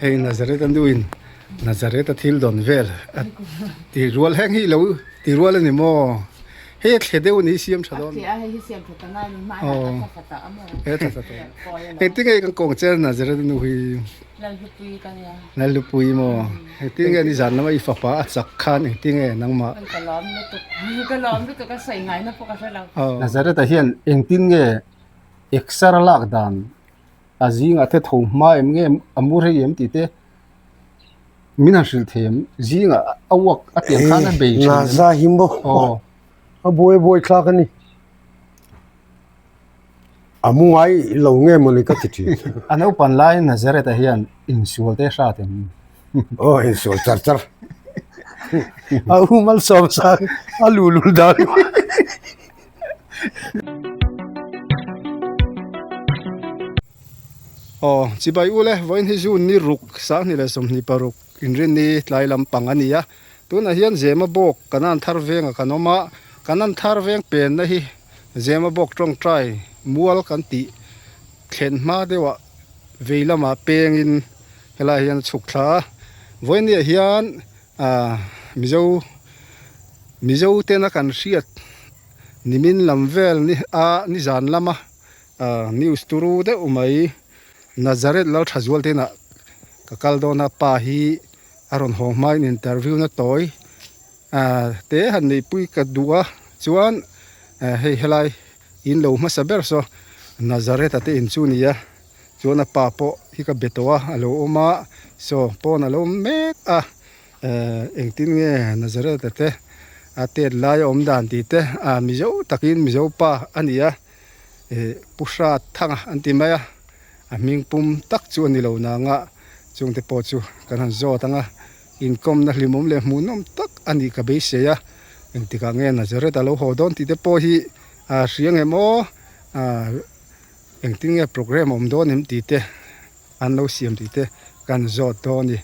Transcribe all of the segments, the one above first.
Hei Nazareth a nuin Nazareth a thil dawn vel a ti rual heng hi ilo ti rual a ni maw? Hei a thle deuh a ni hi siam tha dawn. Aw he tha tha tawh. Engtin nge kan kawng che Nazareth a nu hi? Lalhlupui maw? Engtin nge nizan lama i fapa a chak khan engtin nge nangmah? Ka lawm lutuk, ka lawm lutuk a sawi ngaina pawh ka hre lo. Nazareth-a hian engtin nge exer a lak dan a zingah te tho hma em nge a mu rei em tih te min han hrilh thei em? Zingah a uak a tiang khan a bei thin em? Naza hi maw? Aw. A buai buai thlak a ni. A mu ngai lo nge mawni ka ti thin. A naupan laiin Nazareth-a hian insual te hrat em? Aw insual char char. A u malsawm sang a lulul dan. Aw chibai u le vawiin hi June ni ruk 2026 inrinni tlai lampang a ni a. Tunah hian Zema bawk Kanan thar venga kan awm a, Kanan thar veng penna hi Zema bawk tawngtai mual kan tih thlen hma deuhah vei lamah pengin helaiah hian a chhuk thla a. Vawiinniah hian ah Mizo Mizo tena kan hriat nimin lam vel ni a nizan lama ah news turu deuh mai Nazareth Lalthazual te inah ka kal dawn a pa hi a rawn haw hmain interview na tawi ah te han neihpui ka duh a chuan hei helai in lo hmasa ber saw Nazareth a te in chu a ni a chuan a pa pawh hi ka be tawh a a lo awm a saw pawn a lo awm mek a eh engtin nge Nazareth a te a tet lai a awm dan tih te ah mizo takin mizo pa a ni a eh pu hrat thanga an ti mai a a hming pum tak chu a ni lo nanga chungte pawh chu kan han zawt ang a inkawmna hlimawm leh hmuhnawm tak a nih ka beisei a engtikah nge Nazareth a lo haw dawn tih te pawh hi a hria ngem aw ah engtin nge programme a awm dawn em tih te an lo siam tih te kan zawt dawn a ni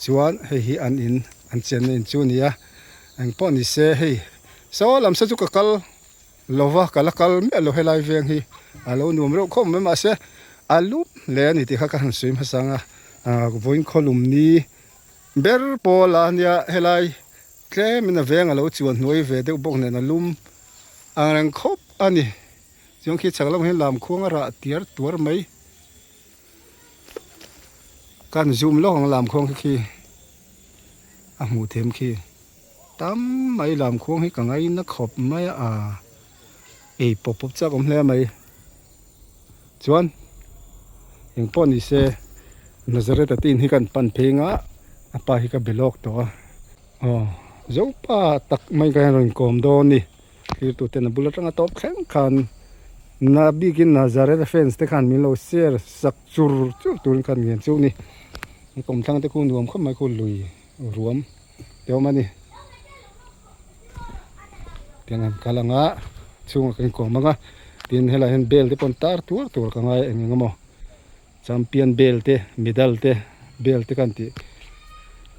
chuan hei hi an in an chenna in chu a ni a engpawh ni se hei saw lam saw chu ka kal Lova ka la kal miah lo helai veng hi a lo nuam reuh khawp mai mahse a lum hle a ni tih kha ka han sawi hmasa ang a ah vawiin khawlum ni ber pawl a nia helai tlemin a veng a lo chuan hnuai ve deuh bawk nen a lum ang reng khawp a ni chuan khi chhak lamah hian lam khuang a rah tiar tuar mai kan zoom lawk ang lam khuang khi khi a hmuh them khi. Tam mai lam khuang hi ka ngaina khawp mai a ei pawp pawp chak awm hle mai chuan eng pawh ni se Nazareth a tin hi kan pan phei nga a pa hi ka be lawk tawh a aw zopa tak mai ka hian rawn kawm dawn a ni thlir tu ten a bul atanga tawp thleng khan na bikin Nazareth a fans te khan min lo share sak chur chur turin khan ngen chu a ni kawmthlang te khu nuam khawp mai khu lui ruam te awm a ni tiang an kal ang a chhungah kan inkawm ang a tin helaiah hian bel te pawh an tar tuar tuar ka ngai a eng eng emaw champion bel te medal te bel te kan tih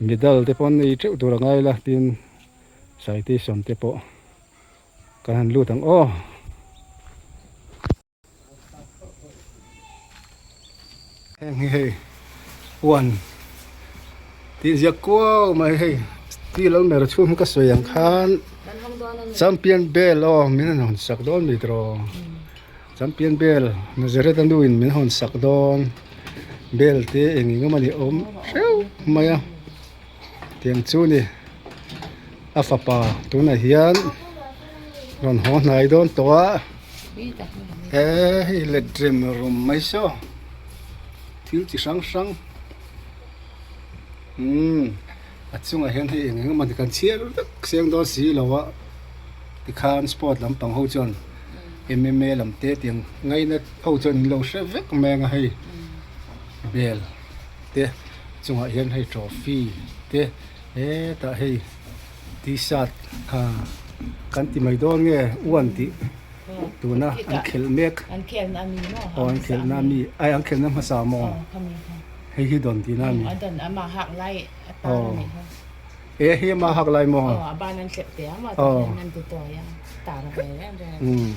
medal te pawh an nei teuh tur a ngai la tin citation te pawh kan han lut ang aw. Heng hi hei huan tih ziak kuau mai hei steel almera chhung hi ka sawi ang khan champion bel aw min han hawn sak dawn mi tiraw champion bel Nazareth a nu in min hawn sak dawn bel te eng eng emaw ni awm hreuh mai a tiang chu ni a fapa tunah hian rawn haw hnai dawn tawh a. He hei let rem rawm mai saw thil chi hrang hrang umm a chungah hian hei eng eng emaw ni kan chhiar vek seng dawn si lo a tikhan sport lampang ho chuan M_M_A lam te tiang ngaina ho chuan in lo hre vek mai ang a hei bel te chungah hian hei trophy te hetah hei. T-shirt kha kan ti mai dawn nge uan tih tuna an khelh mek aw an khelh na ami ai an khelh na hmasa maw hei hi dawn tihna ami aw e hei ama hak lai maw aw umm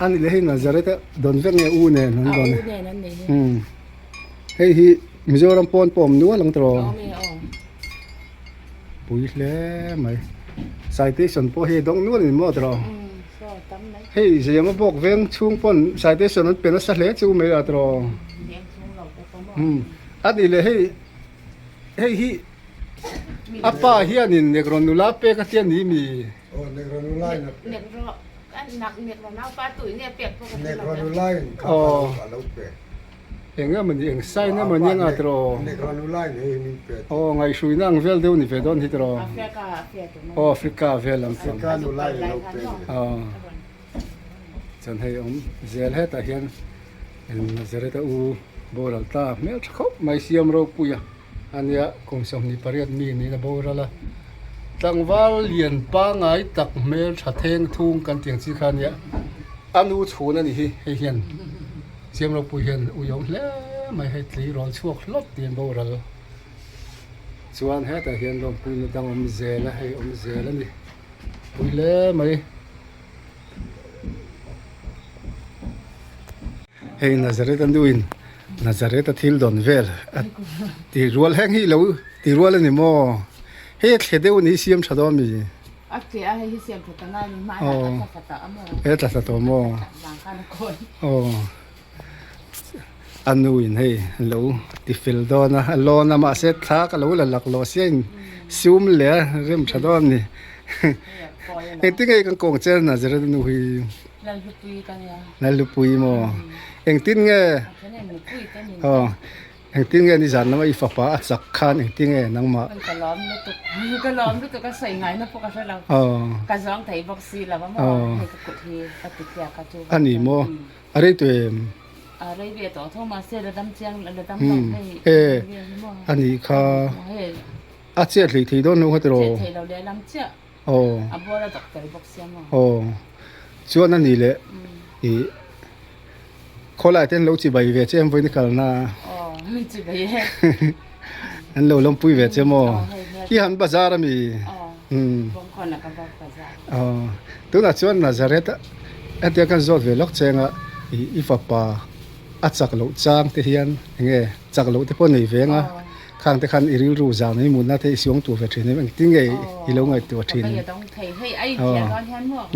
ani leh hei Nazareth a dawn vek nge u nen an dawn hei hi. Mizoram pawn pawh awm nual ang tawh. Awm e aw. Pui hle mai. Citation pawh hi dawng nual ni maw tawh. Umm saw tam mai. Hei Zema bawk veng chhung pawn citation an pe nasa hle chu mai a tawh. Veng chhung lo te pawh maw. Umm a nih leh hei hei hi a pa hianin Negro nula pek a tia ni mi. Aw Negro nula in a pe. Negro Negro naupa tuih nge pek pawh ka hre lo. Negro nula in kha a lo pe. Eng emaw ni, eng sign emaw ni anga tiraw? Aw ngaihhruina ang vel deuh ni ve dawn hi tiraw? Aw Africa vel ang chu. Aw chuan hei awm zel hetah hian Nazareth a u boral ta hmel tha khawp mai siam ropui a ania kum 28 mi niin a boral a tlangval lian pangai tak hmel tha theng thung kan tih ang chi kha ania a nu chhun a ni hi hei hian. Siam ropui hian uiawm hle mai hei tleirawl chhuak hlawt tiin boral chuan hetah hian lawmpuina dang awm zel a hei awm zel a ni pui hle mai hei Nazareth a nuin Nazareth a thil dawn vel a ti rual heng hi lo ti rual a ni maw hei a thle deuh a ni siam tha dawn a mi. A che a hei hi siam tha ta ngai ni hma a tla thla ta a maw? E tla thla tawh maw? Vang khan a kawi. Aw a nu in hei lo ti fel dawn a a lawn a mahse thla ka lo la lak lawh sia in sum leh a rem tha dawn a ni engtin nge kan kawng chen Nazareth nu hi Lalhlupui ka nia Lalhlupui maw engtin nge aw Engtin nge nizan lama i fapa a chak khan engtin nge nangmah? Ka lawm lutuk, ka lawm lutuk a sawi ngaina pawh ka hre lo. Ka zawng thei bawk si lo a maw, hei ka kut hi ka ti tliak a chu. A ni maw? A rei tawh em? A rei ve tawh tho mahse la dam chiang la dam lo hei. E, a nih kha. A chiah hlei thei dawn lo kha tiraw? Chiah thei lo lehlam chiah. Aw. A bual a doctor bawk sia maw? Aw. Chuan a nih leh i Khawlai te an lo chibai ve che em vawiin kalna Aw min chibai e. An lo lawmpui ve che maw? I han bazar ami? Aw Bawngkawn ah ka va bazar. Aw tunah chuan Nazareth hetia kan zawt ve lawk cheng a i fapa a chak loh chang te hian enge chak loh te pawh nei ve anga khang te khan i rilru zan i mutna te i suang tur ve thin em engtin nge i lo ngaihtuah thin? Aw ka dawng thei hei a infiah dawn hian maw?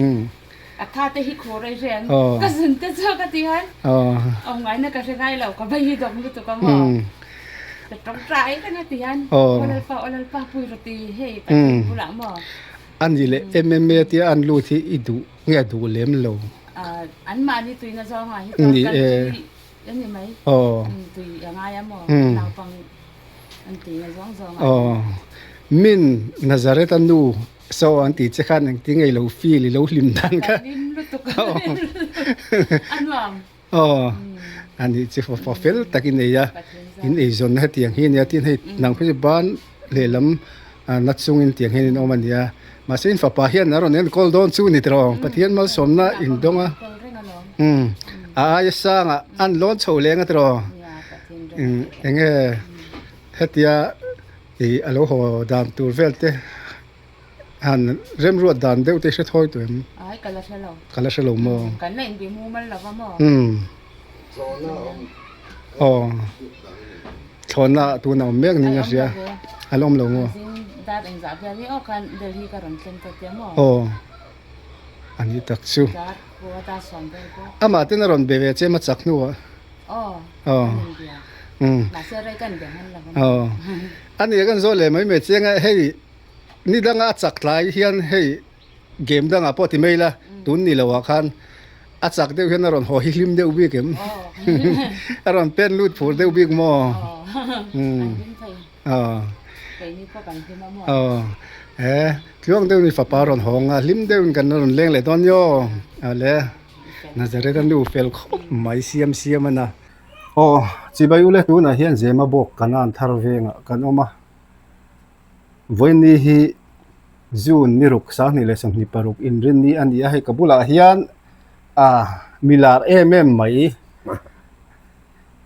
A tha te hi khur ei rian. Ka zun te chu ka ti han. Awm ngaina ka hre ngai lo ka bai hi dawng lutuk a maw. Ka tawng ṭai reng a ti han. Aw Lalpa aw Lalpa pui rawh ti hei Pathian bulah maw. A nih leh MMA tia an lut hi i duh nge a duh lem lo? Anmahni tuina zawngah hi chuan kan tui a ni mai. Tui a ngai a maw naupang an tuina zawng zawngah. Min Nazareth a nu Saw an tih che khan engtin nge i lo feel i lo hlim dan kha. Ka hlim lutuk a nuam. Aw a nih chu fa fel tak i nei a in eizawnna hetiang hi a nia tin hei nang phei chu ban lehlam na chungin tiang hian in awm a nia mahse in fapa hian a rawn enkawl dawn chu ni tawh Pathian malsawmna in dawng a umm a aia sangah an lawn chho leng a tiraw eng nge hetia. Ih a lo haw dan tur vel te han remruat dan deuh te i hre thawi tawh em? Ai ka la hre lo. Ka la hre lo maw? Kan la inbih mumal lo va maw? Umm. Thlawhna a awm. Aw. Thlawhna ah tun a awm mek ning a hria. A la awm lo maw? Zing dar engzah vel hi aw khan Delhi ka rawn thleng ta tia maw? Aw. A ni tak chu. Dar khua dar sawm vel pawh. Amah ten a rawn be ve che em a chak hnuah? Aw. Aw. Umm. Mahse rei kan be hman lo a ni. Aw. A ni kan zawh leh mai mai chiang a, hei ni danga a chak tlai hian hei game dangah pawh ti mai ila tun ni loah khan a chak deuh hian a rawn haw hi hlim deuh bik em? A rawn pen lut phur deuh bik maw? Aw. An hlim thei. Aw. Keini pawh kan hlim a maw? Aw. E, tluang deuhin i fapa a rawn hawng a, hlim deuhin kan rawn leng leh dawn nio. Aw le. Nazareth a nu fel khawp mai siam siam a na. Aw, chibai ule tunah hian Zema bawk kan an thar vengah kan awm a. Vawiinni hi June ni ruk 2026 inrinni a ni a, hei ka bulah hian a milar em em mai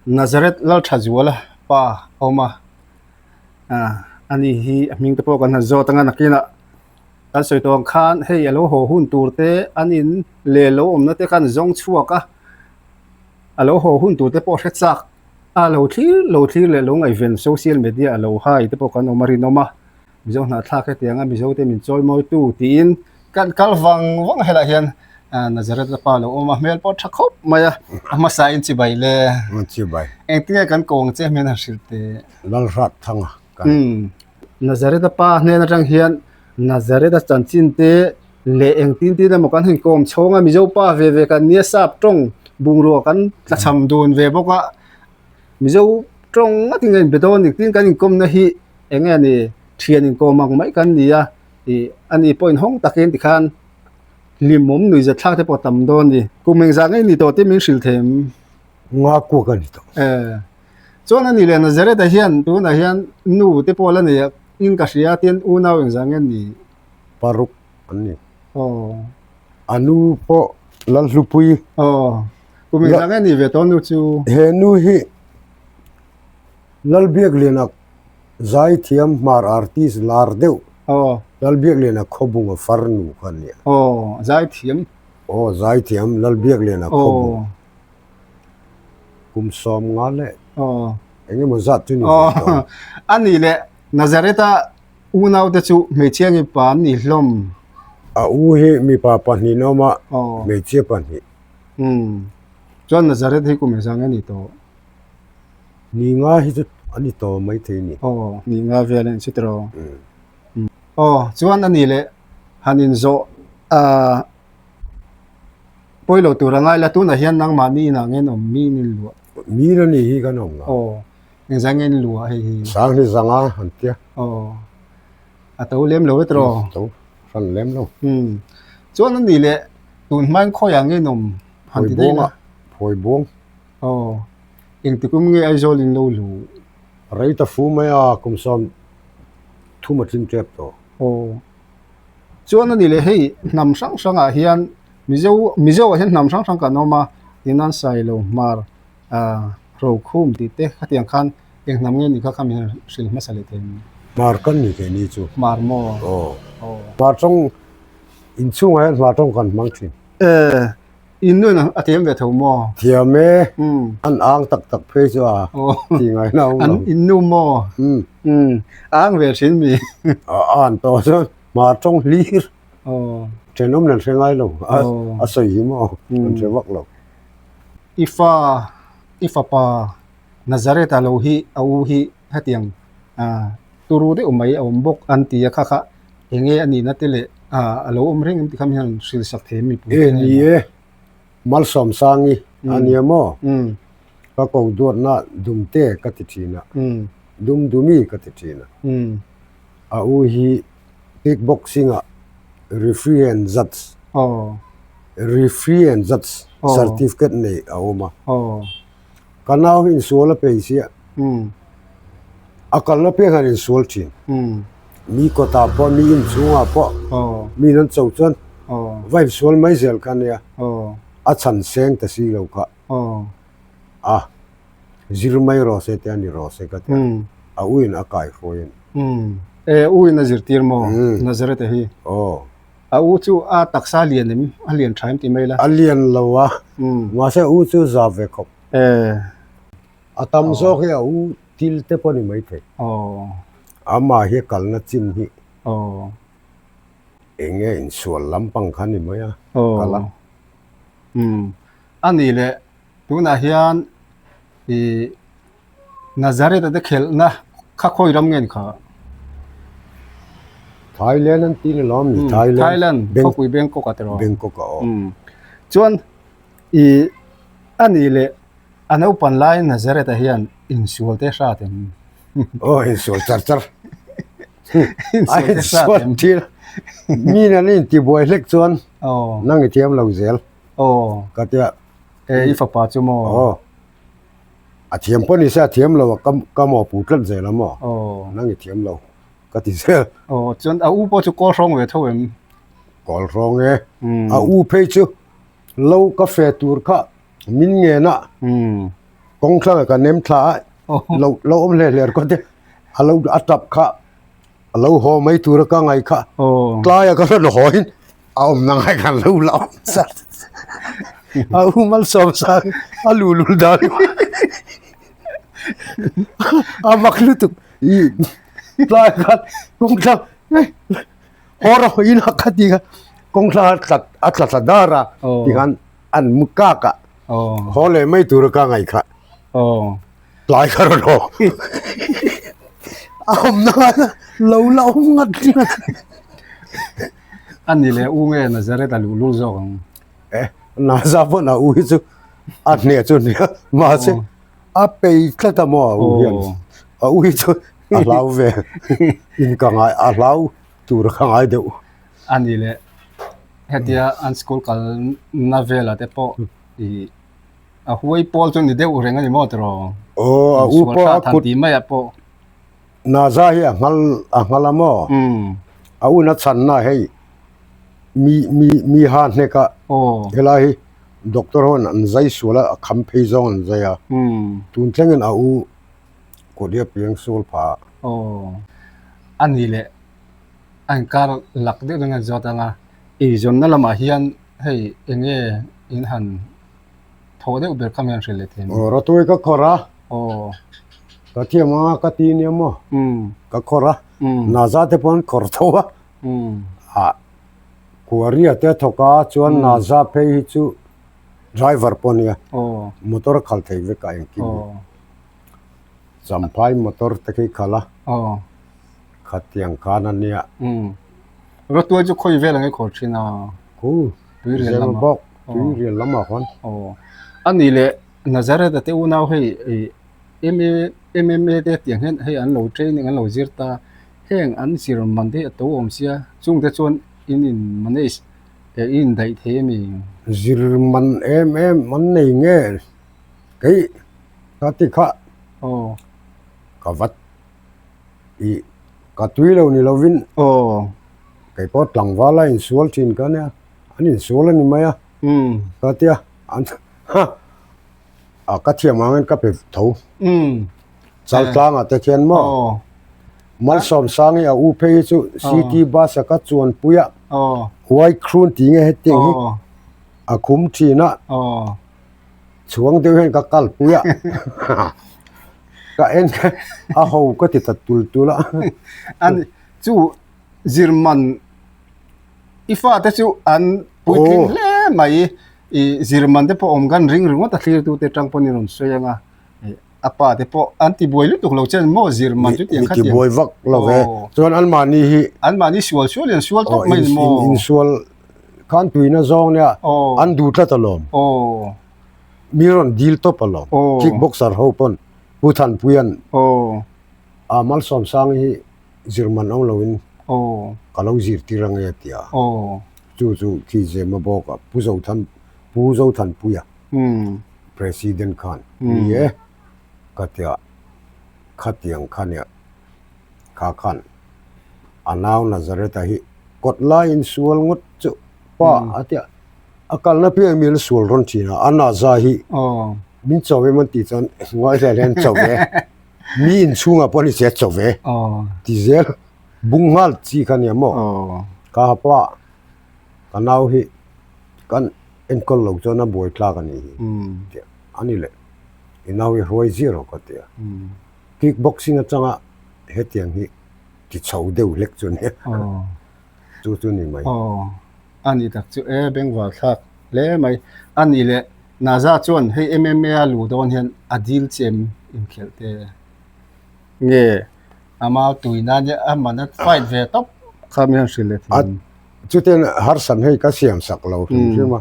Nazareth Lalthazuala pa a awm a. Ani hi a hming te pawh kan han zawt anga nakinah Kan sawi tawh ang khan hei a lo haw hun tur te an in leh lo awmna te khan zawng chhuak a, a lo haw hun tur te pawh hre chak A lo thlir lo thlir leh lo ngaihven social media a lo hai te pawh kan awm a rinawm a, Mizo hnahthlak hetianga Mizo te min chawi mawitu tiin kan kal vang vang a helaiah hian Nazareth a pa lo awm a, hmel pawh tha khawp mai a, a hmasa in chibai le. Chibai. Engtinge kan kawng che hmel han hrilh teh. Lalhrat thanga kan. Nazareth a pa hnen atang hian Nazareth a chanchin te leh engtin tin emaw kan han kawm chhawng a, Mizo pa ve ve kan nia sap tawng bungrua kan tlachham dun ve bawk a, Mizo tawng ngatin a inbe dawn engtin kan inkawmna hi eng nge ni thian inkawm ang mai kan ni a, ih ani pawh inhawng takin tikhan hlimawm nuihzat thlak te pawh a tam dawn a ni. Kum engzah ngei ni tawh tih min hrilh thei em? Nga kuak a ni tawh. E, chuan ani leh Nazareth ah hian tunah hian nu te pawh la nei a, in ka hria a tin unau engzah nge ni? Paruk an ni. Aw. A nu pawh Lalhlupui. Aw. Kum engzah nge ni ve tawh nu chu? He nu hi Lalbiakliana zaithiam hmar artist lar deuh. Aw. Lalbiakliana khawbunga far nu kha a nia. Aw, zaithiam. Aw, zaithiam Lalbiakliana khawbung. Aw. Kum 50 leh. Aw. Eng emaw zat chu ni ve tawh. A nih leh Nazareth-a Unaute chu hmeichhia mipa an ni hlawm. A u hi mipa pahnihin a awm a, hmeichhia pahnih. Umm. Chuan Nazareth hi kum engzah nge a nih tawh? Ni nga hi chu a ni tawh maithei a ni. Aw, ni nga vel a ni chu tiraw? Umm. Aw, chuan a nih leh han inzawh ah pawilo tur a ngai la, tunah hian nangmahni inah nge an awm? Mi in inluah? Mi in a nih hi kan awm lo. Aw. Engzah nge an luah hei hi? Sang hi zanga an tia. Aw. A to lem lo e tiraw? To hran lem lo. Umm. Chuan a nih leh tun hmain khawiah nge nawm han ti daih la? Phawi buang. Aw. Engtikum nge Aizawl in lo luh? Rei ta fu mai a, kum 30 a tling tep tawh. Aw. Chuan a nih leh hei hnam hrang hrangah hian Mizo Mizo ah hian hnam hrang hrang kan awm a, tinan Sailo Hmar Ahh Rokhum tih te khatiang khan eng hnam nge nih kha kha min han hrilh hmasa leh thei ang. Hmar kan ni thei ni chu. Hmar maw? Aw. Hmar tawng inchhungah hian hmar tawng kan hmang thin. E, in nuin a thiam ve tho maw? Thiam e. An ang tak tak phei chu a ti ngaihna awm lo. An in nu maw? Umm ang ve thin mi. A an tawh chuan hmar tawng hlir. Thenawm nan hre ngai lo. A sawi hi maw? An hre vak lo. I fa, i fapa Nazareth ah lo hi a u hi hetiang turu deuh mai a awm bawk an ti a kha kha enge a nihna te leh a lo awm reng em ti kha mi han hrilh sak thei mipui te nen. E ni e, Malsawmsangi a nia maw? Ka ko duatna Dumte ka ti thin a, Dumdumi ka ti thin a. A u hi kickboxing ah referee and judge referee and judge certificate nei a awm a. Ka nau hi insual a pei sia a kalna piang hian insual thin. Mi kawtah pawh mi inchhungah pawh mi in an cho chuan va insual mai zel kha ania a chhan seng ta si lo kha a. Zir mai rawh se te a ni rawh se ka ti a, a u in a kai hruai a ni. E, u in a zirtir maw Nazareth a hi? Aw. A u chu a taksa a lian em? A lian tha em ti mai la? A lian lo a, mahse a u chu zap ve khawp. E. A tam zawk hi a u til te pawh a ni maithei. Aw. Amah hi a kalna chin hi. Aw. Eng nge insual lampang kha a ni mai a, kal a. Aw. Umm. A nih leh Tunah hian ih Nazareth a te khelhna kha khawi ram nge ni kha? Thailand an ti ni lawm ni Thailand. Thailand khawpui Bangkok ah tiraw? Bangkok ah aw. Chuan ih a nih leh a naupan lai Nazareth ah hian insual te hrat em? Aw insual char char. Insual te hrat em? Mi an intibuai hlek chuan nang i thiam lo zel. Aw. Ka tia. E i fapa chu maw? Aw. A thiam pawh ni se a thiam lo a ka ka mawhpuh tlat zel a maw? Aw. Nang i thiam lo ka ti zel. Aw chuan a u pawh chu kawl hrawng ve tho em? Kawl hrawng e. A u phei chu lo ka fe tur kha min ngen a. Kawng thlangah ka nem thla a lo lo awm hle hler kawt e a lo a tap kha. A lo haw mai tura ka ngai kha tlaia ka rawn haw in a awmna ngai khan lo la awm zat. A u malsawm sang a lu lul dan. A mak lutuk i tlai khan kawngthlang haw rawh in a kha ti kha kawngthlang a tla a tla thla dar a tikhan an mu kak a haw leh mai tur a ka ngaih kha tlai kha rawn haw a awmna ngai a lo la awm ngat ngat a ni leh u nge Nazareth a luh lul zawk ang eh Naza pawn a u hi chu a hneh chu nia mahse a pei tlat a maw a u hian a u hi chu a hlau ve in ka ngai a hlau tur ka ngai deuh a ni leh hetia an school kal na velah te pawh ih a huai pawl chu ni deuh reng a ni maw tiraw aw a u pawh a kut tih maiah pawh Naza hi a nghal a nghal a maw a un a chhanna hei mi mi mi ha hnek a helai hi doctor ho an zai sual a a kham phei zawng an zai a tun thlengin a u kut hi a piang sual phah a. Aw a ni leh a inkar lak deuh deuh an zawt ang a eizawnna lamah hian hei eng nge in han thaw deuh ber kha mian hrilh leh thei Aw rawtui ka khawrh a. Aw. Ka thiam anga ka ti nia maw. Ka khawrh a. Naza te pawh an khawrh tho a. Ah Kuaria te a thawk a chuan Naza phei hi chu driver pawh ania. Aw. Motor a khal thei vek a engkim hi. Champhai motor te khi khalh a. Aw. Khatiang khan a nia. Rawtuai chu khawi vel ang i khawrh thin a. Khu. Tuirial lamah. Bawk. Tuirial lamah khawn. Aw. A nih leh Nazareth a te unau hei MMA te tiang hian hei an lo training an lo zir ta. Heng an zir man te hi a to awm sia. Chung te chuan in in manage eh in indaih thei a mi? Zir man em em an nei nge kei ka ti kha. Aw. Ka vat ih ka tui lo ni lovin aw kei pawh tlangval a insual thin ka nia an insual a ni mai a ka tia an a ka thiam angin ka pe tho chaltlangah te khian maw Malsawmsangi a u phei hi chu city bus a ka chuanpui a huai khrun tih nge hetiang hi a khum thin a. Chhuang deuh hian ka kalpui a, ka en a ho ka ti ta tul tul a. Ani chu zirman i fate chu an puitling hle mai i zirman te pawh awm kan ring ringawt a thlir tute tang pawhin rawn sawi ang a, a pa te pawh an ti buai lutuk lo chen maw zirman chu tiang kha tiang. Ti buai vak lo ve, chuan anmahni hi. Anmahni sual sual in sual tawp mai ni maw. Insual Khan tuina zawng nia an duh tlat alawm. Mi rawn dil tawp alawm. Kick boxer ho pawn Pu Thanpuia'n a Malsawmsang hi zirman awm loin ka lo zirtir ange a ti a. Chu chu khi Zema bawk a Pu Zothan Pu Zothanpuia President khan ni e ka tia khatiang kha nia kha khan a nau Nazareth-a hi kawt laiin sual ngawt chu pa a tia a kalna piang mi an sual rawn thin a a naza hi min cho em an tih chuan ngawi hle hian cho ve mi inchhungah pawh ni se cho ve ti zel bung nghal chi kha nia maw ka pa ka nau hi kan enkawl lo chuan a buai tlak a nih hi a ni leh i nau hi hruai zir rawh ka ti a. Kick boxing atanga hetiang hi ti chho deuh hlek chu nia chu chu ni mai. Aw a ni tak chu e bengvar thlak hle mai a ni leh Naza chuan hei MMA a luh dawn hian a dil chem inkhelh te nge ama tui nan hian a man a fight ve tawp kha mi han hrilh leh thin. Chutiang harsat hei ka siam sak lo hrim hrim a,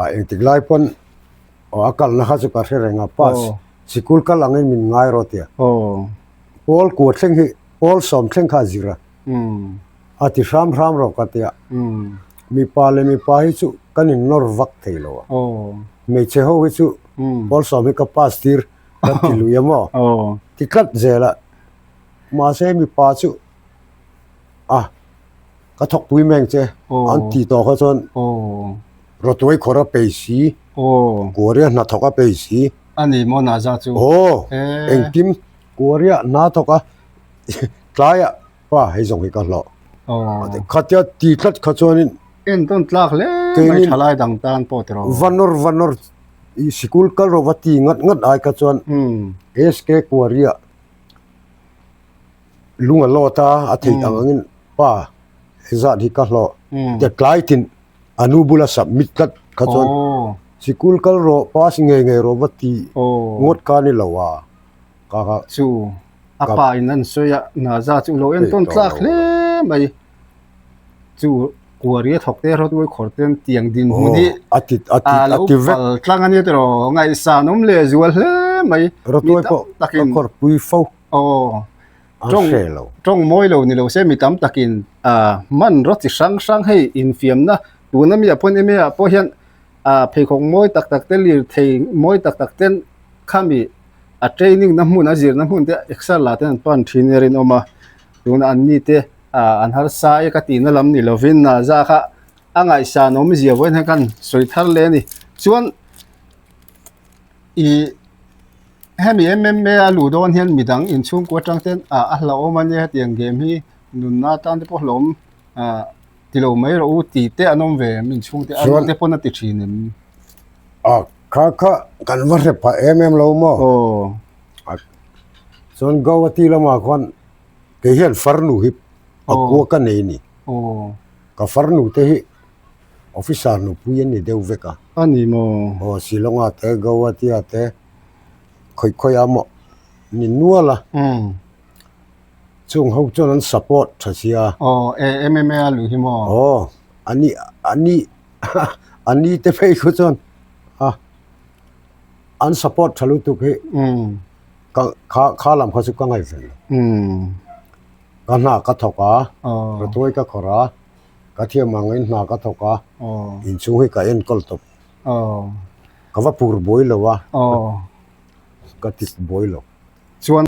a engtik lai pawn Aw a kalna kha chu ka hre reng a pass sikul kal angin min ngai rawh tia. Pawl kua thleng hi pawl sawm thleng kha a zir a. A ti hram hram rawh ka tia. Mipa leh mipa hi chu kan in nawr vak thei lo a. Hmeichhe ho hi chu pawl sawm hi ka pass tir ka ti lui a maw. Ti tlat zel a. Mahse mipa chu a Ka thawkpui meng che an ti tawh kha chuan rawtuai khawr a pei si, kuaria hnathawk a pei si. A ni maw Naza chu? Aw, engkim kuaria hna thawk a tlaiah pa hei zawng hi ka hlawh. Khatia ti tlat kha chuanin entawn tlak hle mai thalai dang tan pawh tiraw. Vanawr vanawr. I sikul kal rawh va ti ngat ngat ai kha chuan SK Kuaria lung a lawt a, a theih ang angin pa hezat hi ka hlawh te tlai tin a nu bula submit tlat kha chuan sikul kal rawh pass ngei ngei rawh va ti ngawt kha a ni lo a ka kha chu a pa in an sawi a Naza chu lo entawn tlak hle mai. Chu kuaria thawk te rawtuai khawr ten tiang din hmun hi a ti a ti a lo a ti vek pal tlang a nia tiraw ngaihsan awm leh zual hle mai rawtuai pawh ka takin khawr pui fo aw an tawng hre lo tawng mawi lo ni lo se mi tam takin a hman raw chi hrang hrang hei infiamna tuna mi ah pawn emaw ah pawh hian a pheikhawk mawi tak tak te lirthei mawi tak tak ten khami a training na hmun a zirna hmun te exer la ten an pan thin a rinawm a tuna an ni te an harsa e ka tihna lam ni lovin Naza kha a ngaihsan awmzia vawiin hian khan sawi thar leh a ni. Chuan ih hemi M_M_A a luh dawn hian midang inchhungkua atang ten ah a hlauhawm a nia hetiang game hi nunna atan te pawh hlauhawm ah ti lo mai rawh u tih te an awm ve em inchhungte a Chuan te pawn a ti thin em? Ah kha kha kan va hre phah em em lo maw? Aw. Chuan Guwahati lamah khuan Kei hian farnu hi pakua ka nei a ni. Ka farnu te hi officer nupui an ni deuh vek a. A ni maw? Aw Shillong-ah te, Guwahati-ah te, khawi khawiah maw ni nual a. Chung ho chuan an support tha sia. Aw e MMA a luh hi maw? Aw a ni a ni a ni te phei khu chuan a an support tha lutuk hi. Ka kha kha lam kha chu ka ngaihven lo. Ka hna ka thawk a, rawtuai ka khawrh a, ka thiam angin hna ka thawk a, inchhung hi ka enkawl tawp. Ka va pur buai lo a, ka ti buai lo. Chuan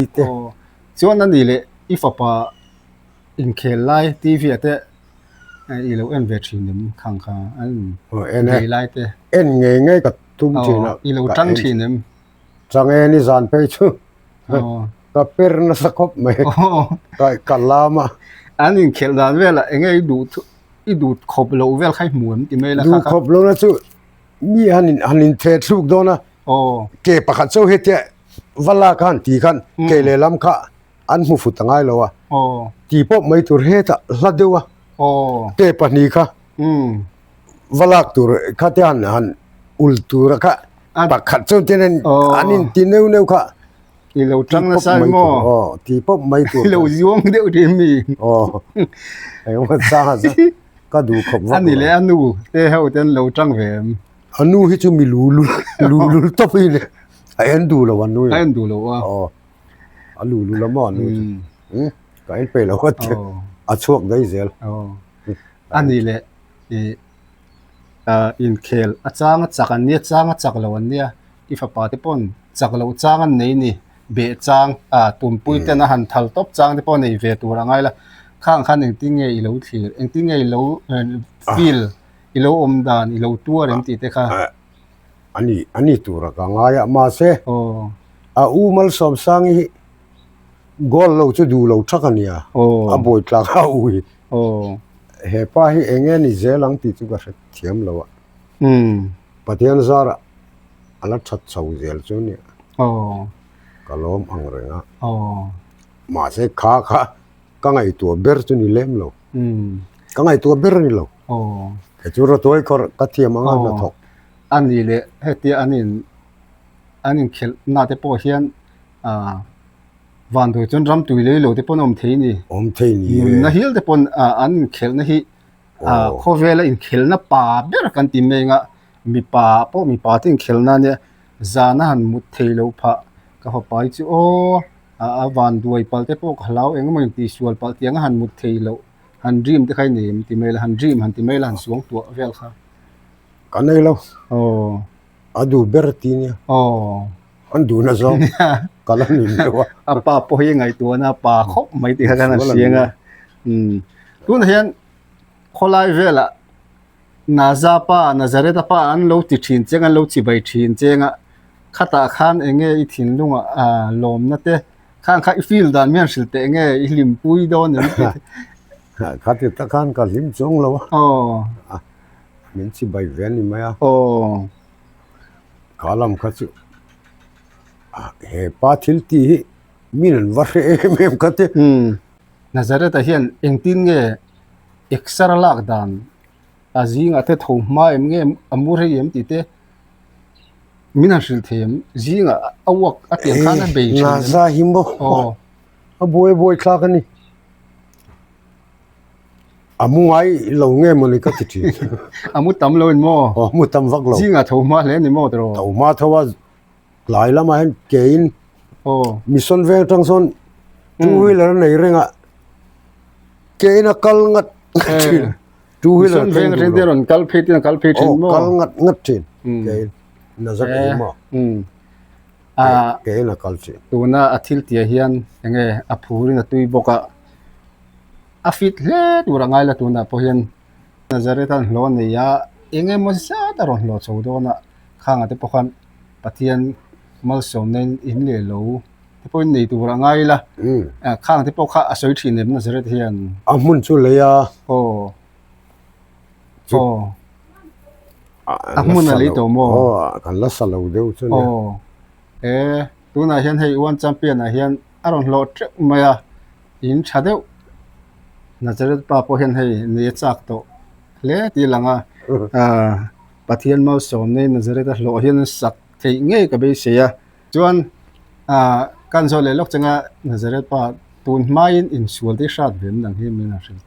chuan a ni leh i fapa inkhel lai T_V ah te i lo en ve thin em khang kha an in bei lai te. En ngei ngei ka tum thin a. I lo tang thin em? Change ni zan phei chu ka per nasa khawp mai ka lam a. An inkhelh dan velah eng nge i duh i duh khawp loh vel kha i hmu em ti mai la. Duh khawp lohna chu mi han in han intheh thluk dawn a. Ke pakhat chauh hetia va lak khan ti khan ke lehlam kha an hmu fut a ngai lo a. Ti pawp mai tur hetah hla deuh a. Ke pahnih kha. Va lak tur kha te han han ul tur a kha pakhat chuan ten an an in ti neuh neuh kha i lo tang nasa i maw aw ti pawp mai tur i lo zuang deuh thin mi aw engemaw chang a chuan ka duh khawp vak a ni leh a nu te ho te an lo tang ve em a nu hi chu mi lu lul lu lul tawp hi le a en duh lo a nu a en duh lo a aw a lu lul a maw a nu chu ka en peih lo a ti a chhuak daih zel aw A ni leh ih ah inkhel a chang a chak an nia chang a chak lo an nia i fapa te pawn chak loh chang an nei ni beh chang ah tumpui ten a han thal tawp chang te pawh nei ve tur a ngai la khang khan engtin nge i lo thlir engtin nge i lo feel i lo awm dan i lo tuar em tih te kha. A ni a ni tura ka ngai a mahse a u Malsawmsangi hi Goal lo chu duh lo thak a nia, a buai tlak a ui. He pa hi eng nge ni zel ang tih chu ka hre thiam lo a. Pathian zarah a la that chho zel chu nia. Ka lawm ang reng a. Mahse kha kha ka ngaihtuah ber chu ni lem lo. Ka ngaihtuah ber a ni lo. Kei chu rawtuai khawrh ka thiam ang a hnathawk. A ni leh hetia an in an inkhelh na te pawh hian ah Vanduai chuan ram tui lei lo te pawn a awm thei a ni. Awm thei ni e. Nunna hial te pawn an inkhelhna hi khawvela inkhelhna pa ber kan ti mai anga mipa pawh mipa te inkhelhna ania zana han mut thei loh phah ka fapa hi chu aw a vanduai palh te pawh ka hlau eng emaw intihsual palh tiang a han mut thei loh han dream te kha i nei em ti mai la han dream han ti mai la han suang tuah vel kha. Ka nei lo. Aw. A duh ber ti nia. Aw. An duhna zawng ka la nin deuh a. A pa pawh hi ngaihtuahna a pa khawp mai tih kha khan a hriang a. Umm tunah hian khawlai velah Naza pa Nazareth-a pa an lo ti thin cheng an lo chibai thin cheng a khatah khan eng nge i thinlungah ah lawmna te khang kha i feel dan mian hrilh teh nge i hlimpui dawn em tih te. Khati tak khan ka hlim chuang lo a. Aw. Min chibai ve a ni mai a. Aw. Kha lam kha chu he pa thil tih hi min an va hre em em kha te. Nazareth-a hian engtin nge exer lak dan a zingah te tho hma em nge a mu rei em tih te min han hrilh thei em? Zingah a uak a pian khan a bei thin em? Naza hi maw? Aw. A buai buai thlak a ni. A mu ngai lo nge mawni ka ti thin. A mu tam lo in maw? Aw a mu tam vak lo. Zingah tho hma hle a ni maw tiraw? Tho hma tho a tlai lamah hian kein Aw. Mission veng atang sawn two wheeler a nei reng a kein a kal ngat ngat thin. Two wheeler Mission veng atang te rawn kal phei ten a kal phei thin maw? Aw kal ngat ngat thin kein Nazar ei maw? Kein a kal thin. Tuna a thil tih ah hian enge a phurin a tui bawk a. A fit hle tur a ngai la tunah pawh hian Nazareth an hlawh a nei a, eng emaw zat a rawn hlawh chho dawn a, khangah te pawh khan Pathian malsawmna in in leh lo te pawh in nei tur a ngai la, khang te pawh kha a sawi thin em Nazareth hian. A hmun chu lei a. Aw. Aw. A hmun a lei tawh maw? Aw, kan la sa lo deuh chu nia. Aw. E, tunah hian hei One Champion ah hian a rawn hlawh teuh mai a. In tha deuh Nazareth pa pawh hian hei nei a chak tawh hle tih a lang a ah Pathian malsawmna in Nazareth a hlawh hian an sak theih ngei ka beisei a chuan ah kan zawh leh lawk changa Nazareth pa tun hmain insual te hrat ve em dang hi min han hrilh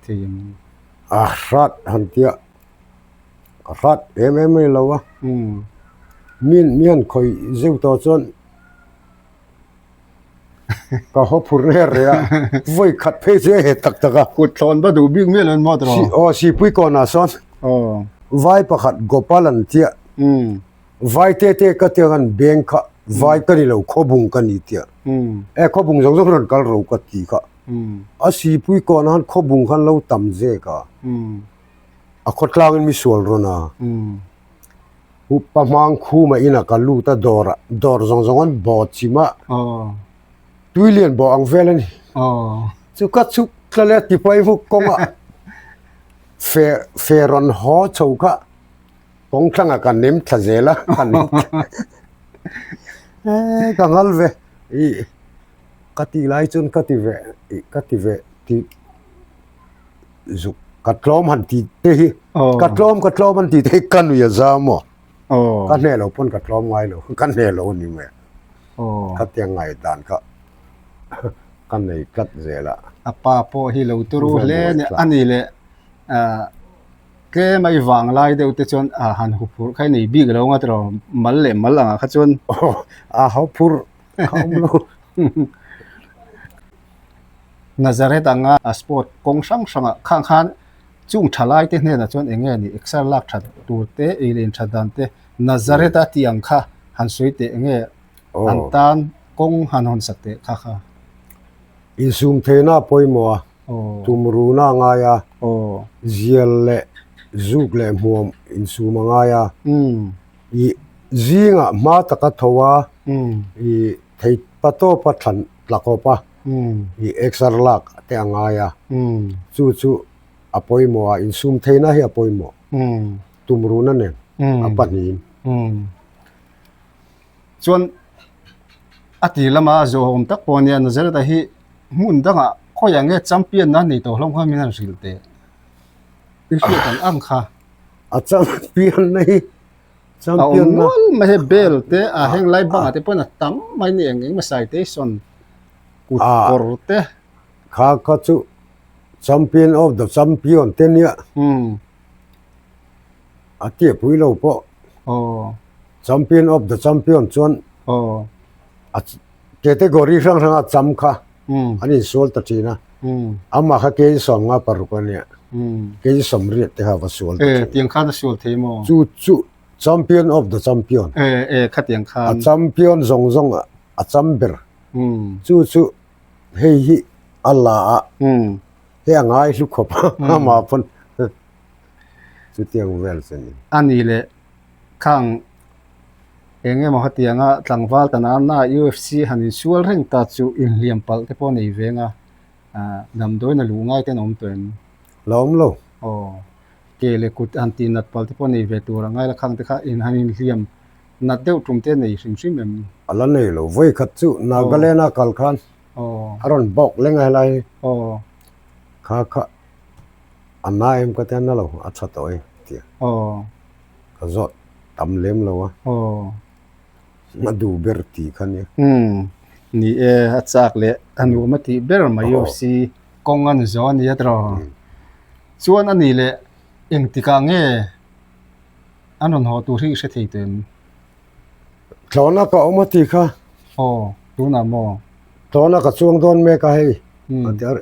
thei em? A hrat han tia ka hrat em em mai lo a min mian khawih zeuh tawh chuan. Ka haw phur reh reh a, vawi khat phei chu a het tak tak a. Kut thlawn va duh bik miah lo in maw tiraw? Aw sipui kawnah sawn vai pakhat Gopal an tia, vai te te ka tia khan bank kha vai ka ni lo khawbung ka ni tia, e khawbung zawng zawng rawn kal ro ka ti kha, a sipui kawnah khan khawbung khan lo tam zek a, a khawtlangin mi sual rawn a. Upa hmang khuma inah ka lut a dawrah dawr zawng zawng an bawh chim a tui lian bawh ang vel a ni chu ka chhuk tla leh ti pai vuk kawngah fe fe rawn haw chho kha kawng thlangah ka nem thla zel a ka nem thla e ka ngal ve ih ka tih lai chuan ka ti ve ih ka ti ve tih. Zuk ka tlawm han tih te hi ka tlawm ka tlawm an tih te hi ka nui a za maw ka hneh lo pawn ka tlawm ngai lo ka hneh lo a ni mai ka tiang ngai dan kha ka nei tlat zel a. A pa pawh hi lo turu hle a ni a ni leh tlem a i vang lai deuh te chuan a han huphurh kha i nei bik lo ang a tiraw mal leh mal angah kha chuan a huphurh kha awm lo. Nazareth anga a sport kawng hrang hrangah khang khan chung thalai te hnenah chuan eng nge ni exer lak that tur te ei leh in that dan te Nazareth a tih ang kha han sawi teh eng nge an tan kawng han hawn sak teh kha kha. Insum theihna a pawimawh a, tumruna a ngai a, zial leh zuk leh hmuam insum a ngai a, ih zingah hma taka tho a, ih thei pa tawpa thlan tla kawp a. I exer lak te a ngai a, chu chu a pawimawh a, insum theihna hi a pawimawh. Tumruna nen a pahnihin. Chuan a ti lama zawhawm tak pawh ania Nazareth-a hi hmun dangah khawiah nge champion na nei tawh hlawm kha min han hrilh teh. I hriat ang ang kha. A champion na hi A awm nual mai hei bel te a heng lai bangah te pawhin a tam mai ni eng eng hmasa te sawn kut kawr te. Kha kha chu champion of the champion te nia a tia pui lo pawh champion of the champion chuan a category hrang hrang a cham kha an insual ta thin a amah kha kei 56 a nia kei 80 te kha va sual ta thin. Tiang khan a sual thei maw? Chu chu champion of the champion. E khatiang khan. A champion zawng zawng a cham ber. Chu chu hei hi a la a hei a ngai hlu khawp a amah pawn chutiang vel chu a ni. A ni leh khang Eng emaw hetianga tlangval ta nana UFC han insual reng ta chu inhliam palh te pawh nei veng a, damdawiin a luh ngai ten a awm tawh em? La awm lo. Aw, ke leh kut han tih nat palh te pawh nei ve tur a ngai la khang te kha in han inhliam Nat deuh tum te nei hrim hrim em? A la nei lo. Vawi khat chu Nagaland a kal khan a rawn bawk leng a helai hi. Kha kha a na em ka tia na lo a tha tawh e tia. Ka zawt tam lem lo a. A duh ber tih kha nia. Umm ni e a chak leh a nuam a tih ber mai aw si kawng a ni zo a nia tiraw. Chuan a nih leh engtikah nge An rawn haw tur hi i hre thei tawh em? Tlawna ka awm a ti kha. Aw, tunah maw? Tlawna ka chuang dawn mek a hei. A ti a,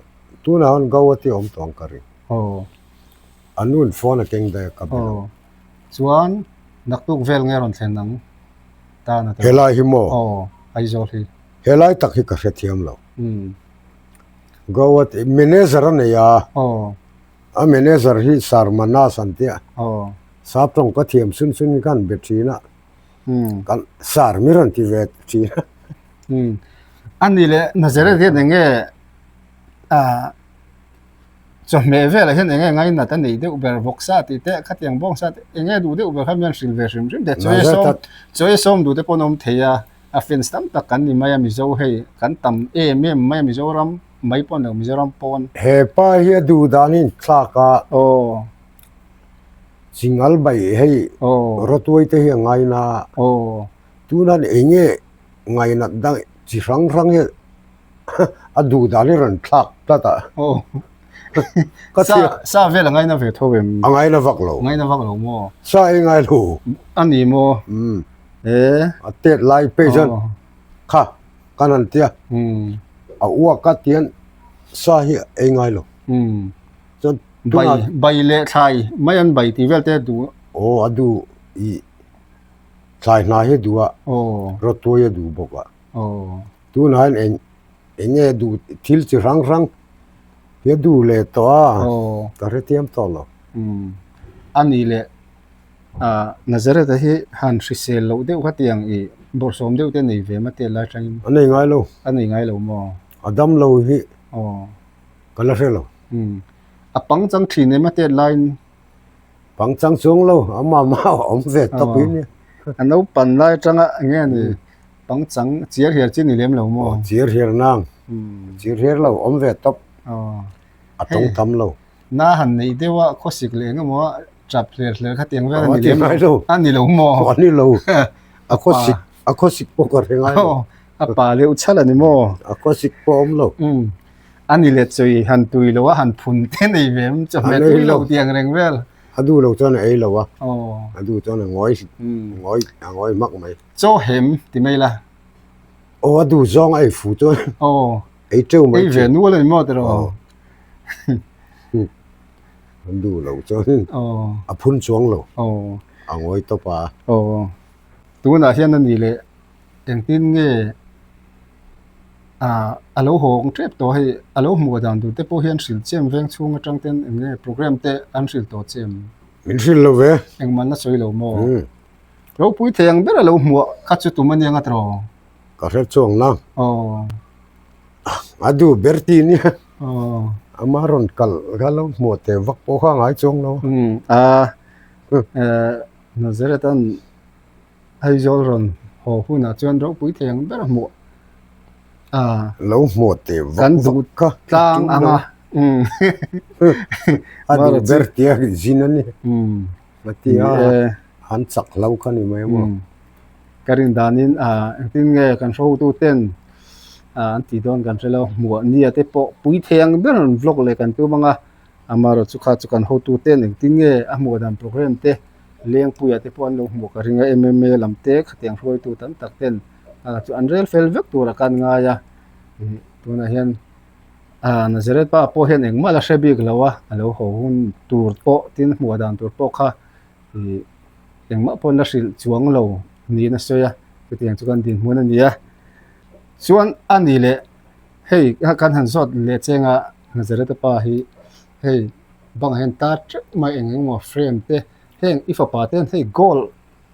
tunah hawn go a ti awm tawh ang ka ring. Aw. A nu'n phone a keng daih a ka be lo. Aw. Chuan naktuk vel nge rawn thlen ang tan a ti. Helai hi maw? Aw, Aizawl hi. Helai tak hi ka hrethiam lo. Umm. Go a ti, manager a nei a. Aw. A manager hi Sir Manas an tia. Aw. Sap tawng ka thiam sun sun khan be thin a. Umm. Kan Sir mi rawn ti ve thin a. Umm. A ni leh Nazareth hian eng nge ah chawhmeh velah hian eng nge ngainat a neih deuh ber vawksa tih te khatiang bawngsa te eng nge duh deuh ber kha mian hrilh ve hrim hrim te chawi sawm chawi sawm duh te pawh an awm thei a a fans tam tak kan ni mai a Mizo hei kan tam em em mai a Mizoram. mai pawn lo Mizoram pawn. He pa hi a duh dan in thlak a. Aw. Chingal bai hei Aw. Rawtuai te hi a ngai na. Aw. Tunan eng nge ngainat dang chi hrang hrang hi a duh dan hi rawn thlak tlat a. Aw. Ka Sa sa vel a ngaina ve tho em? A ngaina vak lo. Ngaina vak lo maw? Sa ei ngai lo. A ni maw? Umm. E. A tet lai pei chuan kha. Kan han tia, a uak a tian sa hi ei ngai lo. Chuan bai bai leh thlai mai an bai tih vel te a duh. Aw a duh i thlai hna hi a duh a, rawtuai a duh bawk a. Tunah hian eng eng nge duh thil chi hrang hrang hi a duh leh tawh a, ka hrethiam tawh lo. A nih leh Ah Nazareth-a hi han hrisel loh deuh kha tiang i bawrhsawm deuh te nei ve maw lai atangin? A nei ngai lo. A nei ngai lo maw? A dam lo hi Aw. ka la hre lo. Umm. A pangchang thin em a tet laiin? Pangchang chuang lo, amah mah a awm ve tawp hi nia. A naupan lai atanga eng nge ni pangchang chiar hiar chi ni lem lo maw? Aw chiar hiar nang. Chiar hiar lo, awm ve tawp. Aw. A tawng tam lo. Na han neih deuh a khawsik leh eng emaw a tap hler hler kha tiang vel a ni lem lo. A ni lo maw? A ni lo. A khawsik a khawsik pawh ka hre ngai lo. A pa leuh chhal a ni maw? A khawsik pawh a awm lo. Umm. A ni leh chawi han tui lo a han phun te nei ve em chawhmeh tui lo tiang reng vel. A duh lo chuan a ei lo a. A duh chuan a ngawi ngawi a ngawi hmak mai. Chaw hem ti mai la. Aw a duh zawng a ei fu chuan. Aw. Ei teuh mai. Ei ve nual a ni maw tiraw? An duh lo chuan a phun chuang lo. A ngawi tawp a. Aw. Tunah hian a ni leh engtin nge a lo hawng tep tawh hei a lo hmuh dan tur te pawh hian hrilh chem veng chhung atang ten eng nge program te an hrilh tawh chem. Min hrilh lo ve. Engmah na sawi lo maw? Ropui thei ang ber a lo hmuh kha chu tum a nia nga tiraw? Ka hre chuang nang. Aw. A duh ber ti nia. Aw. Ama rawn kal kha lo hmuh teh vak pawh kha ngai chuang lo. Umm a eh Nazareth an Aizawl rawn haw hunah chuan ropui thei ang ber a hmuh a. Lo hmuh teh vak vak kha. Tlang ang a. Umm. A duh ber tia zin a ni. Umm. A ti a an chak hlo kha ni mai maw. Ka rin danin engtin nge kan hrotu ten an tih dawn kan hre lo hmuah nia te pawh pui thei ang ber an vlog leh kan tum ang a amaherawhchu kha chu kan hotu ten engtin nge a hmuh dan program te Lengpuia te pawh an lo hmuh ka ring a M_M_A lam te khatiang hruaitu tam tak ten chu an rel fel vek turah khan ngai a tunah hian. Ah Nazareth pa pawh hian engmah la hre bik lo a, a lo haw hun tur pawh tin hmuh dan tur pawh kha ih engmah pawh la hrilh chuang lo niin a sawi a, chutiang chu kan dinhmun a ni a. Chuan a ni leh hei kan han zawt leh cheng a Nazareth pa hi hei bangah hian tar teuh mai eng eng emaw frame te heng i fapa te hian hei goal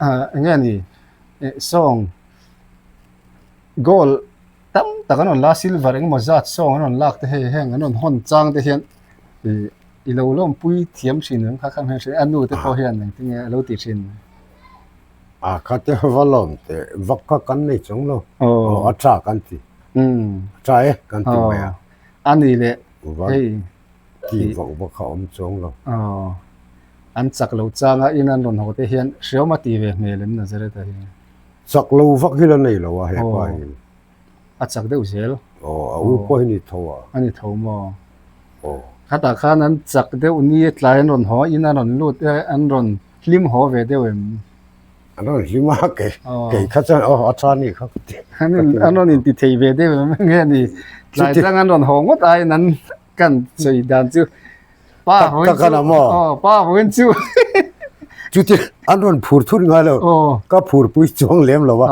ah eng nge a ni eh sawng goal. Tam tak an rawn la a, silver engemaw zat sawng an rawn lak te hei heng an rawn hawn chang te hian ih i lo lawmpui thiam thin ang kha kha hmel hre a nu te pawh hian engtin nge a lo ti thin. A kha te va lawm teh vak kha kan nei chung lo. Aw a tha kan ti. A tha e kan ti mai a. A ni leh hei. Ti vak vak kha awm chuang lo. Aw an chak lo chang a in an rawn haw te hian hreawm a ti ve hmel em Nazareth-a hi? Chak lo vak hi la nei lo a hepa hi. A chak deuh zel. Aw a u pawh hi ni tho a. A ni tho maw? Aw. Khatah khan an chak deuh ni tlai an rawn haw a in an rawn lut e an rawn hlim haw ve deuh em? An rawn hlim a kei kei kha chuan aw a tha ni kha ka ti. An rawn inti thei ve deuh em nge ni? Tlai tlang an rawn haw ngawt aiin an kan sawi dan chu pa vawiin chu aw pa vawiin chu chuti an rawn phur thut ngai lo ka phur pui chuang lem lo a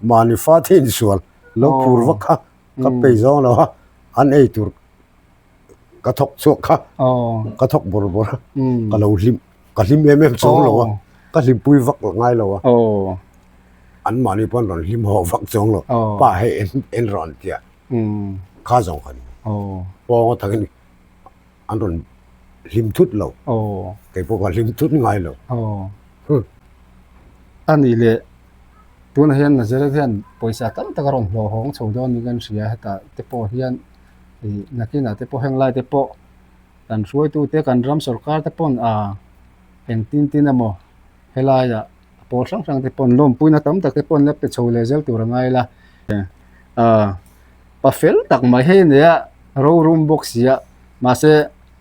mahni fa te insual lo phur vak kha ka pei zawng lo a an ei tur ka thawk chhuak kha ka thawk bawr bawr a ka lo hlim ka hlim em em chuang lo a ka hlim pui vak ngai lo a an mahni pawh an rawn hlim haw vak chuang lo pa hei en rawn tia kha zawng kha ni pawng atangin an rawn hlim thut lo kei pawh ka hlim thut ngai lo. A nih leh tunah hian Nazareth hian pawisa tam tak a rawn hlawhawng chho dawn niin kan hria hetah te pawh hian ih nakinah te pawh henglai te pawh kan hruaitute kan ram sorkar te pawn ah engtin tin emaw helaiah a pawl hrang hrang te pawn lawmpuina tam tak te pawn la pe chho leh zel tur a ngai la ah pa fel tak mai hei nia rorum bawk si a mahse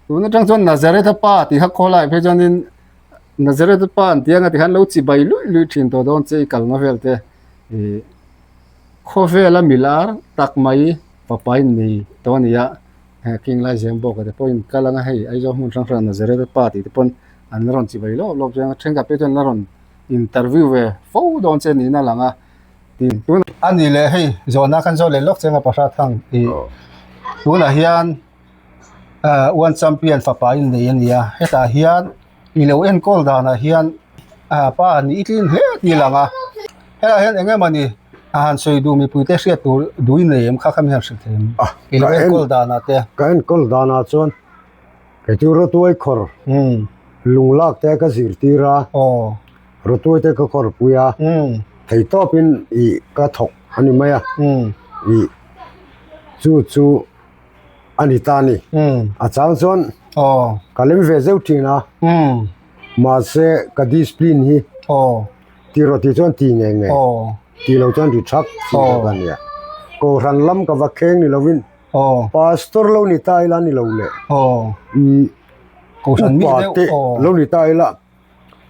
tun atang chuan Nazareth a pa tih kha khawlai phei chuanin Nazareth a pa an tih anga tikhan lo chibai luih luih thin tawh dawn che i kalna vel te ih khawvela milar tak mai fapa in nei tawh a ni a king lai zem bawk te pawhin kal anga hei Aizawl hmun hrang hrang Nazareth a pa tih te pawn an la rawn chibai lawp lawp chuan thenkhat phei chuan an la rawn interview ve fo dawn che niin a lang a. Tun a ni leh hei zawhna kan zawh leh lawk chiang a Pahra Thang tih tunah hian ah one champion fapa in nei a ni a hetah hian i lo enkawl danah hian ah pa nih i tlin hle tih a lang a hetah hian eng emawni a han sawi duh mipui te hriat tur duh i nei em kha kha mi han hrilh thei em i lo enkawl danah te. Ka enkawl danah chuan kei chu rawtuai khawr lung lak te ka zirtir a. Rawtuai te ka kawr pui a, thei tawpin ih ka thawk a ni mai a, ih chu chu a ni ta a ni. A chang chuan ka lem ve zeuh thin a, mahse ka discipline hi ti rawh tih chuan ti ngei ngei, ti lo chuan ri thak thin kha ka nia. Kohhran lam ka va kheng ni lovin pastor lo ni ta ila ni lo leh ih upa te lo ni ta ila.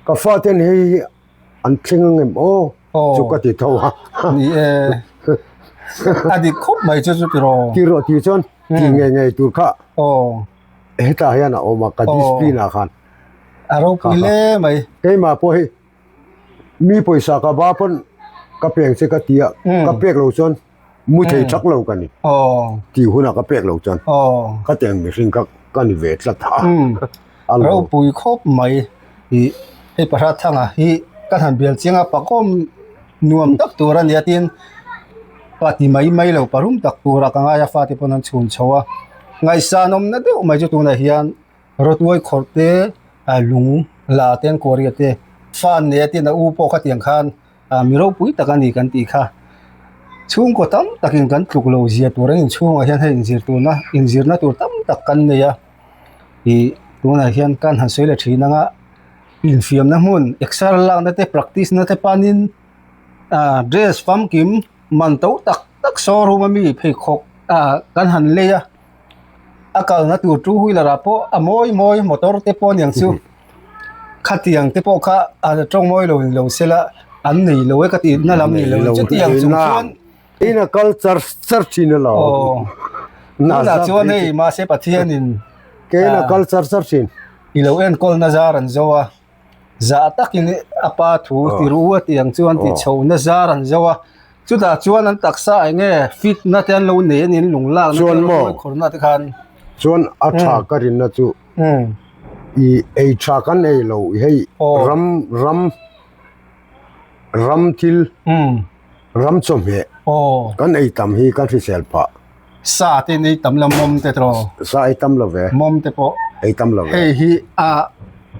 Ka faten hei hi an thleng ang em aw chu ka ti tho a. Ni e. A dik khawp mai chu chu tiraw. Tiraw tih chuan ti ngei ngei tur kha hetah hian a awm a ka discipline ah khan. A ropui hle mai. Keimah pawh hei mi pawisa ka ba pawn ka peng che ka ti a ka pek lo chuan mu thei thak lo ka ni tih hunah ka pek lo chuan ka tiang mihring kha ka ni ve tlat a ropui khawp mai ih hei Pahra Thanga hi ka han bial chiang a pakawm nuam tak tur a nia tin pa ti mai mai lo parum tak tura ka ngai a fate pawn an chhun chho a ngaihsan awmna deuh mai chu tunah hian rawtuai khawrh te lung la te an kuaria te fan nei a tin a u pawh khatiang khan. Ah mi ropui tak a ni kan tih kha chhungkaw tam takin kan tluk lo zia tur an inchhungah hian hei inzir turna inzirna tur tam tak kan nei a ih tunah hian kan han sawi leh thin anga infiamna hmun exer lakna te practice na te panin ah dress famkim man to tak tak showroom ami pheikhawk ah kan han lei a a kalna tur two wheeler ah pawh a mawi mawi motor te pawh aniang chu. Khatiang te pawh kha a tawng mawi lo in lo sela an nei lo e ka tih na lam ni lo chutiang chung chuan In a kal char char thin a lo. Tunah chuan hei mahse Pathianin Kein a kal char char thin. I lo enkawl na zar an zo a, zah takin a pa thu ti ru a tiang chuan ti chho na zar an zo a, chutah chuan an taksa eng nge fit na te an lo nei a ni an lung lak na te an lo khawr na te khan. Chuan a tha ka rinna chu I ei tha kan ei lo hei ram ram ram thil ram chawhmeh kan ei tam hi kan hrisel phah. Sa te in ei tam lo mawm te tawh. Sa ei tam lo ve. Mawm te pawh. Ei tam lo ve. Hei hi a.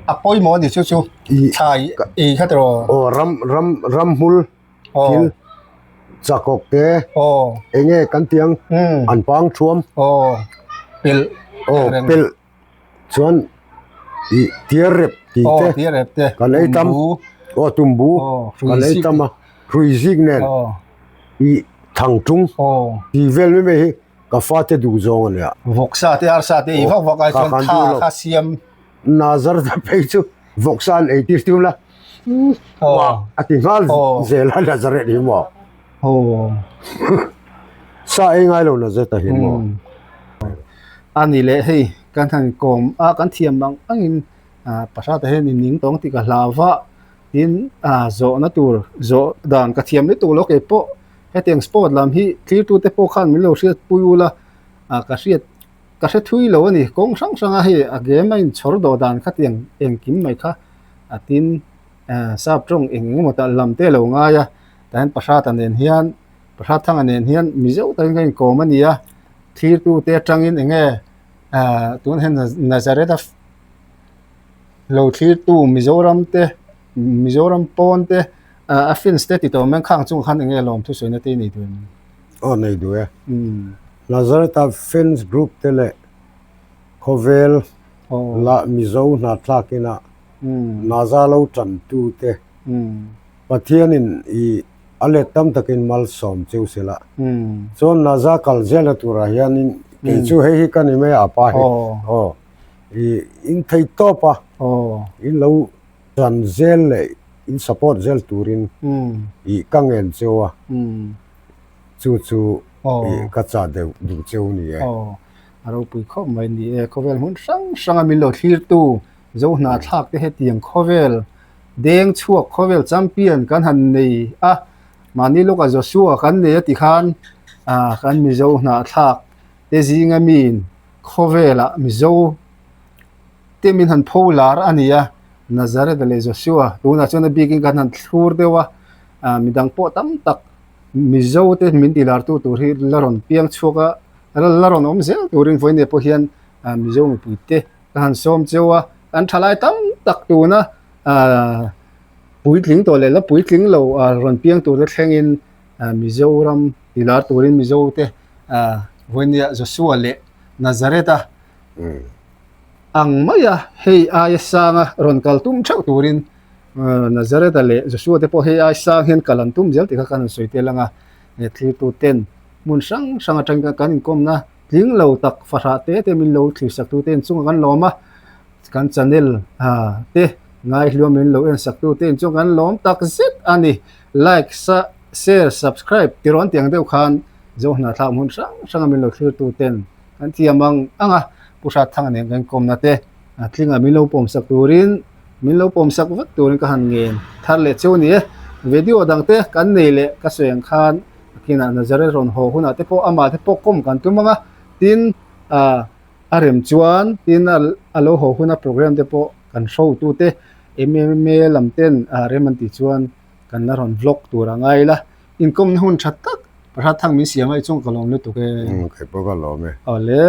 A pawimawh a ni chu chu thlai ei kha tiraw? Aw ram ram ramhmul thil chakawk te eng nge kan tih ang an pang thuam pelh aw pelh chuan ih tiar rep tih te kan ei tam aw tumbu kan ei tam a hrui zik nen ih thang tung tih vel mai mai hi ka fate duh zawng a nia. Vawksa te arsa te ei vak vak ai chuan tha kha siam. Nazar te phei chu vawksa an ei tir tum la a ti nghal zel a Nazareth hi maw. Sa ei ngai lo Nazareth a hi maw. A ni leh hei kan han kawm a kan thiam ang angin Pasrata hian in ning tawng tih ka hlau va tin zawhna tur zawh dan ka thiam lutuk lo keipawh hetiang sport lam hi thirtute pawh khan min lo hriat pui ula ka hriat Ka hre thui lo a ni, kawng hrang hranga hei a game a inchhawr dawh dan kha tiang engkim mai kha a tin sap tawng eng eng emaw tah lam te a lo ngai a, tah hian Pahrata nen hian Pahrat Thanga nen hian Mizo takin ka inkawm a ni a, thirtu te atangin eng nge tunah hian Nazareth a lo thlirtu Mizoram te Mizoram pawn te a fans te ti tawh mai khang chungah khan eng nge lawm thusawi na te i nei duh em? Aw nei duh e. Nazareth-a fans group te leh khawvel la Mizo hnahthlak ina Naza lo tantu te Pathianin i a let tam takin malsawm cheu se la. Chuan Naza kal zelna turah hianin kei chu hei hi ka ni mai a pa hi aw i in thei tawp a in lo tan zel leh in support zel turin i ka ngen cheu a. Chu chu ka chah deuh duh cheu ni e. Aw, a ropui khawp mai ni e. Khawvel hmun hrang hranga min lo thlirtu Zo hnahthlak te hetiang khawvel deng chhuak khawvel champion kan han nei a, mahni lawkah Joshua kan nei a ti khan kan Mizo hnahthlak te zinga miin khawvelah Mizo te min han pho lar a ni a, Nazareth leh Joshua tunah chuan a bikin kan han thlur deuh a, midang pawh tam tak Mizo te min ti lar tu tur hi la rawn piang chhuak a, la rawn awm zel turin vawiin pawh hian Mizo mipui te ka han sawm cheu a, kan thalai tam tak tuna puitling tawh leh la puitling lo rawn piang tur te thlengin Mizoram ti lar turin Mizo te vawiin Joshua leh Nazareth a ang maia hei aia sanga rawn kal tum theuh turin Nazareth-a leh Joshua te pawh hei ai sang hian kal an tum zel tih kha kan han sawi tel ang a, he thirtu ten hmun hrang hrang atangin kan inkawmna tling lo tak fahrah te te min lo thlir sak tu te inchungah kan lawm a, kan channel te ngaihluam min lo en sak tu te inchungah kan lawm tak zet a ni. Like, share, subscribe ti rawn tiang deuh khan Zohnahthlak hmun hrang hranga min lo thlir tu ten kan thiam ang ang a, Pu Hratthanga nen kan inkawmna te tlinga min lo pawm sak turin Min lo pawm sak vek turin ka han ngen thar leh cheu a ni e. Video dang te kan nei leh ka sawi ang khan a kinah Nazareth rawn haw hunah te pawh amah te pawh kawm kan tum ang a, tin ah a rem chuan tin a lo haw huna program te pawh kan show tu te MMA lam ten ah rem an tih chuan kan la rawn vlog tur a ngai ila. Inkawmna hun tha tak Prasad Thang min siam a i chung ka lawm lutuk e. Kei pawh ka lawm e. Awle.